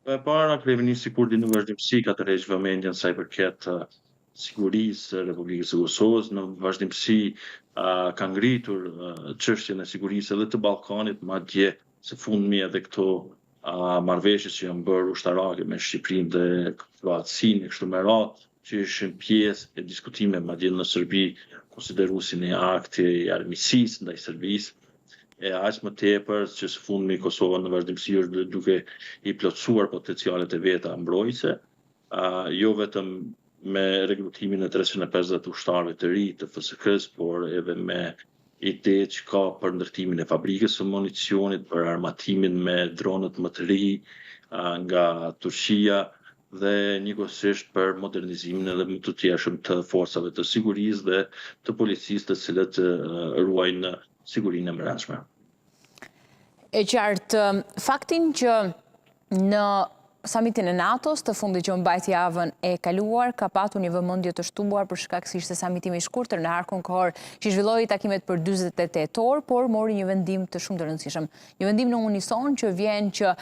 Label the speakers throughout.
Speaker 1: E para, kryeministri Kurti në vazhdimësi ka tërhequr vëmendjen sa i përket sigurisë së Republikës së Kosovës, në vazhdimësi ka ngritur çështjen e sigurisë edhe të Ballkanit, madje së fundmi edhe këto marrëveshje që janë bërë ushtarake me Shqipërinë dhe Kroacinë e kështu me radhë, që ishin pjesë e diskutimeve madje në Serbi konsideru si një akt i armiqësisë ndaj Serbisë, e aq më tepër që së fundmi Kosova në vazhdimësi është duke i plotësuar potencialet e veta mbrojtëse, jo vetëm me rekrutimin e 350 ushtarëve të ri të FSK-së, por edhe me ide që ka për ndërtimin e fabrikës së municionit, për armatimin me dronët më të ri nga Turqia dhe njëkohësisht për modernizimin edhe më të tjershëm të forcave të sigurisë dhe të policisë të cilët ruajnë sigurinë e
Speaker 2: mbrendshme. E qartë, faktin që në samitin e NATO-s të fundit që u mbajt javën e kaluar ka patur një vëmendje të shtuar për shkak se ishte samiti më i shkurtër në harkun kohor që zhvilloi takimet për 48 orë, por mori një vendim të shumë të rëndësishëm. Një vendim në unison që vjen që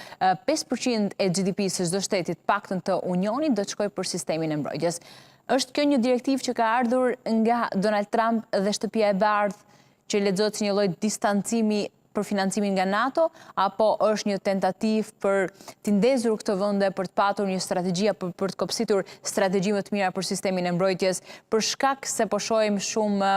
Speaker 2: 5% e GDP-së së çdo shteti të paktën të Unionit do të shkojë për sistemin e mbrojtjes. Është kjo një direktivë që ka ardhur nga Donald Trump dhe Shtëpia e Bardhë që lexohet si një lloj distancimi për financimin nga NATO, apo është një tentativë për t'i ndezur këto vende për të patur një strategji apo për të kopsitur strategji më të mira për sistemin e mbrojtjes, për shkak se po shohim shumë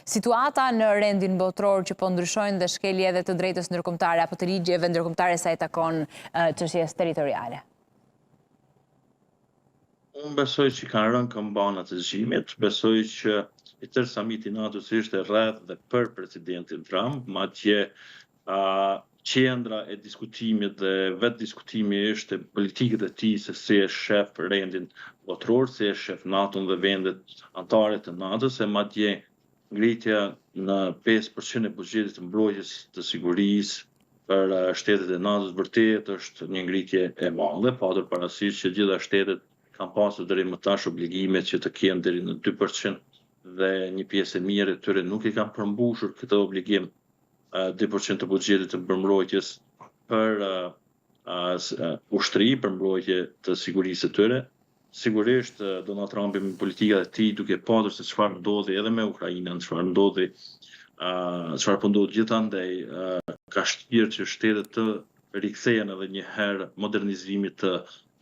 Speaker 2: situata në rendin botëror që po ndryshojnë dhe shkelje edhe të drejtës ndërkombëtare apo të ligjeve ndërkombëtare sa i takon çështjes territoriale.
Speaker 1: Unë besoj që kanë rënë kambanat e zgjimit, besoj që i tërë samiti i NATO-s ishte rreth dhe për presidentin Trump, madje qendra e diskutimit dhe vetë diskutimi ishte politikat e tij se si e shef rendin botëror, si e shef NATO-n dhe vendet anëtare të NATO-s, e madje ngritja në 5% e buxhetit të mbrojtjes të sigurisë për shtetet e NATO-s vërtet është një ngritje e madhe, patur parasysh që gjitha shtetet kanë pasur deri më tash obligime që të kenë deri në 2% dhe një pjesë e mirë e tyre nuk e kanë përmbushur këtë obligim 2% të buxhetit të mbrojtjes për ushtri, për mbrojtje të sigurisë së tyre. Sigurisht Donald Trumpi me politikat e tij duke patur se çfarë ndodhi edhe me Ukrainën, çfarë ndodhi, çfarë po ndodh gjithandej, ka shtirë që shtetet të rikthehen edhe një herë modernizimit të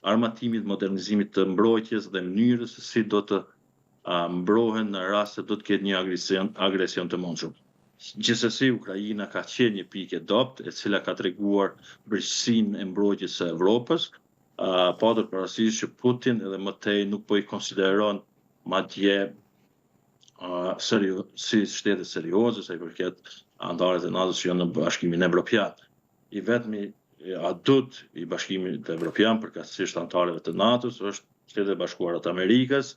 Speaker 1: armatimit, modernizimit të mbrojtjes dhe mënyrës se si do të mbrohen në rast se do të ketë një agresion, agresion të mundshëm. Gjithsesi, Ukraina ka qenë një pikë e dobët, e cila ka treguar brishësinë e mbrojtjes së Evropës, patur parasysh që Putin edhe më tej nuk po i konsideron madje serio, si shtete serioze sa i përket anëtarët e NATO-s që janë në Bashkimin Evropian. I vetmi adut i Bashkimit Evropian, përkatësisht anëtarëve të NATO-s, është Shtetet e Bashkuara të Amerikës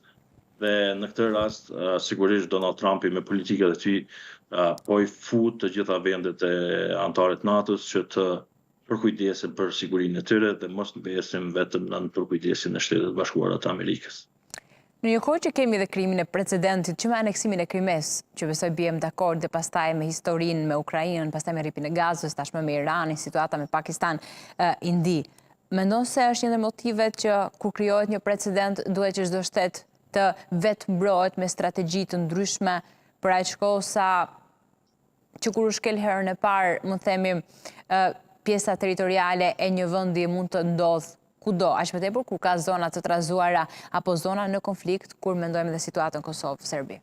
Speaker 1: dhe në këtë rast sigurisht Donald Trumpi me politikat e tij po i fut të gjitha vendet e anëtare të NATO-s që të përkujdesen për sigurinë e tyre dhe mos mbesim vetëm nën përkujdesjen e Shteteve të Bashkuara të Amerikës.
Speaker 2: Në një kohë që kemi dhe krijimin e precedentit që me aneksimin e Krimesë, që besoj biem dakord dhe pastaj me historinë me Ukrainën, pastaj me Rripin e Gazës, tashmë me Iranin, situata me Pakistan, Indi. Mendon se është një ndër motivet që kur krijohet një precedent duhet që çdo shtet të vetëmbrohet me strategji të ndryshme për aq kohë sa që kur u shkel herën e parë, mund të themi, pjesa territoriale e një vendi mund të ndodhë kudo, aq më tepër kur ka zona të trazuara apo zona në konflikt, kur mendojmë dhe situatën Kosovë-Serbi.